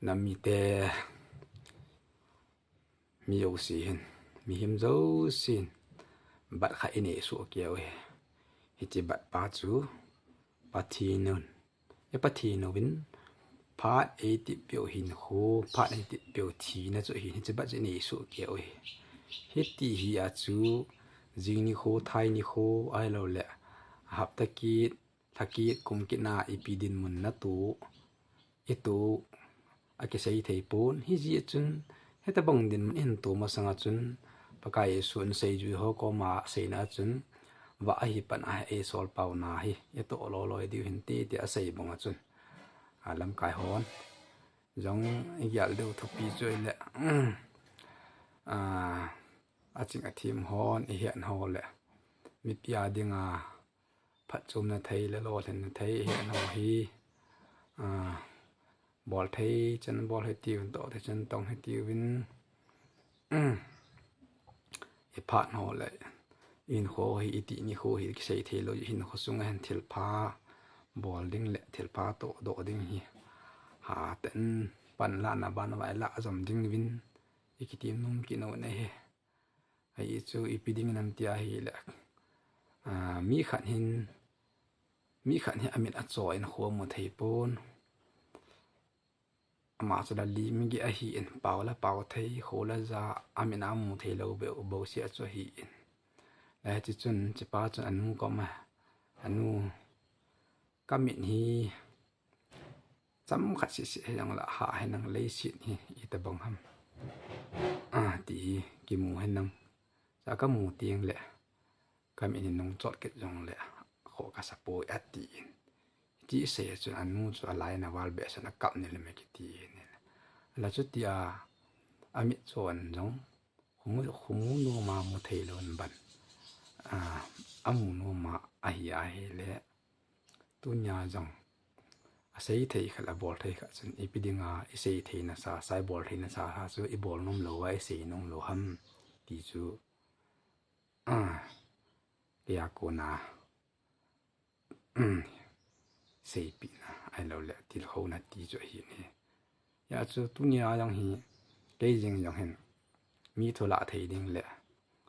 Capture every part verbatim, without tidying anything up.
Nam mite, mi jouse hin, mihem jousen bat khat inei soh kei uve. Hiche bat pa chu Pathen un, e Pathen uvin phat eitep peh u hinkho, phat eitep peh u thina chu ahin, hiche bat chu inei soh kei uve. Hiti hi a chu jing nikho, thai nikho, ahilouleh hapta kit, lha kit, kum kit na ipi dinmun natoh, itoh akisei thei pon. Hijeh chun hitobang dinmun ihin toh masang a chun Pakai Jesun seijui ho koma aseina a chun, vah ahi pan a eisol pauna hi itoh loi loi diu hinte, tia asei bang a chun, a, lamkai hon jong igel diu thupi chu ahile, a, aching athem hon ihet ho le mipi a dinga phatchomna thei le lolhinna thei ihet ho hi, a, bol thei chan bol hitiuvin, toh thei chan tong hitiuvin, iphat ho le ihinkho hi, iti nikho hi kisei thei lou, ihinkho sunga hin thilpha bol ding le thilpha tohdoh ding hi hatah in panlahna ban vai lah jom ding uvin ikitem nom kit u ahi. Ahi chu ipi ding ham tia ahile, a, mi khat hin, mi khat hi amit acho in kho amu thei pon. Ama chu la lim gei ahin, pao la pao thei, kho la ja, amit a amu thei lou bou, bouseh chu ahin. La hiche chun, hichepa chun anu koma, anu, kamit hi chomkhat seh seh hijongle, hah henlang, leiset hi itobang ham, a, ti hi kimu henlang, cha kamu teng le kamit hi nung chot kit jongle kho kasa poi, atin. Hiche asei a chun anu chu alai in aval behseh in akap ni le me kiti ni le. Ala chutia amit chon jong kho mu, kho mu nom a mu thei lou in ban, a, amu nom a ahi ahile, tunia jong asei thei khat, abol thei khat chun ipi dinga isei theina sa sa, ibol theina sa sa chu ibol nom lou a, isei nom lou ham ti chu, a, kei a kona, um, seipehna ahilouleh tilkhouna ti chu ahin ahi. Hijeh chun tunia jong hi, kei jeng jong hin, mi thu lah thei ding le,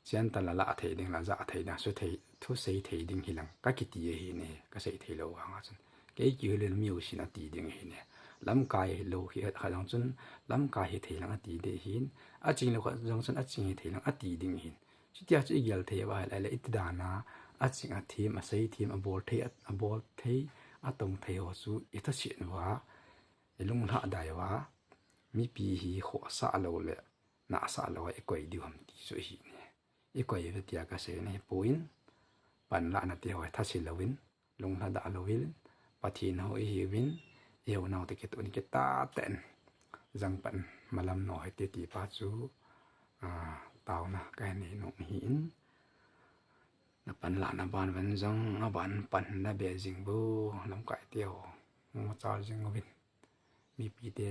sian tah la lah thei ding le, ja thei ding, su thei, thusei thei ding hilang kakiti ahin ahi, kasei thei lou vang a chun. Kei kihil le mi jousen ati ding ahin ahi. Lamkai lou hi khat jong chun, lamkai hithei lang ati ding ahin. Aching lou khat jong chun, aching hithei lang ati ding ahin. Chutia chu igel thei uva ahile, iti dan a, aching athem, asei them, abol thei, abol thei, atong thei ho chu ithaset uva, ilunglhadai uva, mipi hi khohsah lou le nahsah lou a ikoi diu ham ti chu ahin ahi. Ikoi uve tia kasei na ahipon, panlahna ti ho hi thase louvin, lunglhadah louvin, Pathen hou ihiuvin, ihounau toh kitoh in kitah tah in jangpan malam nou hite ti pa chu, a, taona kahin nei nom ahin. Na panlahna ban uvin jong, aban pan na be jing uvo, lamkai te ho, machal jing uvin. Mipite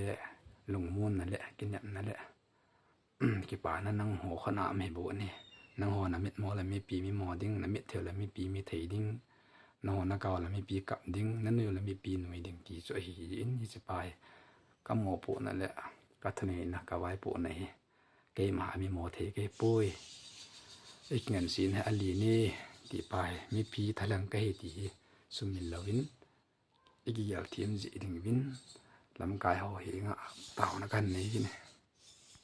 lungmonna le kinepna le kipana nangho khut a um ahi bou ahi. Nangho namit mo le mipi mi mo ding, namit thei le mipi mi thei ding, nangho nakap le mipi kap ding, nanui le mipi nui ding ti chu ahin, hiche pa hi kamopohna le kathaneina, kavaipohna ahi. Keima a mi mo thei kahipoi. Ikingansena hi alen e ti pa hi, mipi thalang kahi ti hi sumil louvin, ikigel them jing ding uvin, lamkai ho henga taona kahin nei uvin ahi.